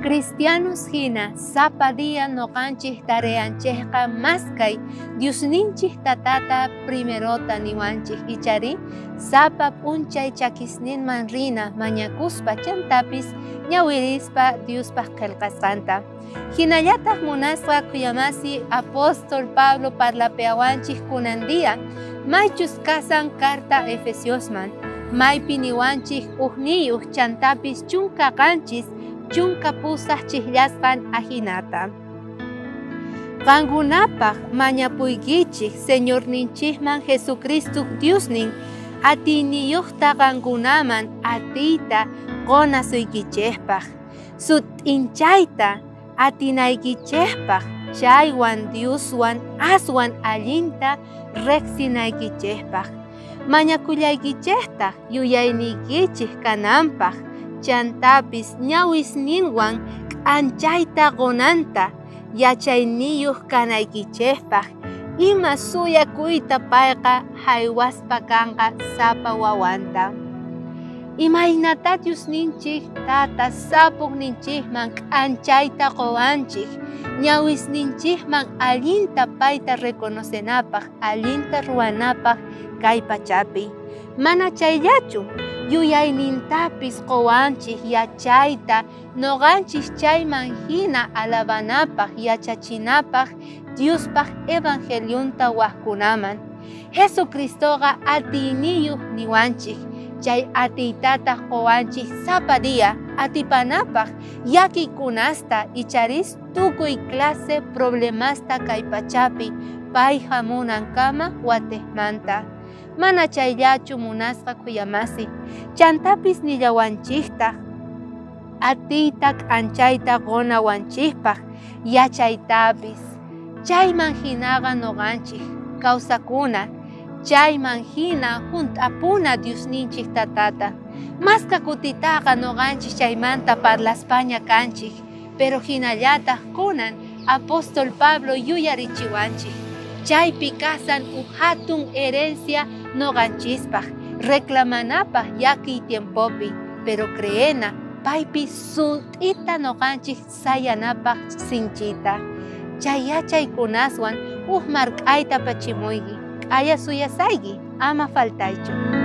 Cristianos hina sapa día noqanchik tareanchikqa maskay Diosninchik tatata primerota niwanchik ichari sapa p'unchay chakisninman rina mañakuspa chantapis ñawirispa Diospaq qillqasqanta. Hinallataq munasqa khuyamasi apóstol Pablo parlapeawanchik kunan día maychus kasan carta Efesiosman maypi niwanchik ujniyuq chantapis 17 18 chiqllasqan ajinata. Qankunapaq mañapuykichik Señorninchikman Jesucristo Diosnin atiyniyuqta qankunaman atiyta qunasuykichikpaq sut'inchayta atinaykichikpaq chaywan Dioswan aswan allinta riqsinaykichikpaq mañakullaykichiktaq yuyayniykichik kananpaq chantapis ñawisninwan k'anchayta qunanta yachayniyuq kanaykichikpaq ima suyakuyta payqa haywaspa kanqa sapa wawanta. Imaynata Diosninchik tata sapuqninchikman k'anchayta quwanchik ñawisninchikman allinta payta reconocenapaq allinta ruwanapaq kay pachapi. Mana chayllachu yuyaynintapis quwanchik yachayta noqanchik chayman hina alabanapaq yachachinapaq Diospaq evangelionta wajkunaman. Jesucristoqa atiyniyuq niwanchik chay atiytataq quwanchik sapa día atipanapaq llakikunasta icharis tukuy clase problemasta kay pachapi pay hamunankama watejmanta. Mana chayllachu munasqa khuyamasi chantapis nillawanchiktaq atiyta k'anchayta qunawanchikpaq yachaytapis chayman hinaqa noqanchik kawsakuna chayman hina hunt'apuna Diosninchik tatata. Maska kutitaqa noqanchik chaymanta parlaspaña kanchik pero hinallataq kunan apóstol Pablo yuyarichiwanchik chaypi kasan uj hatun herencia noqanchispaq reclamanapaq llakiy tiempopi pero creena paypi sut'ita noqanchik sayanapaq sinchita. Chay yachaykunaswan uj mark'ayta pachimuyki k'aya suyasayki ama faltaychu.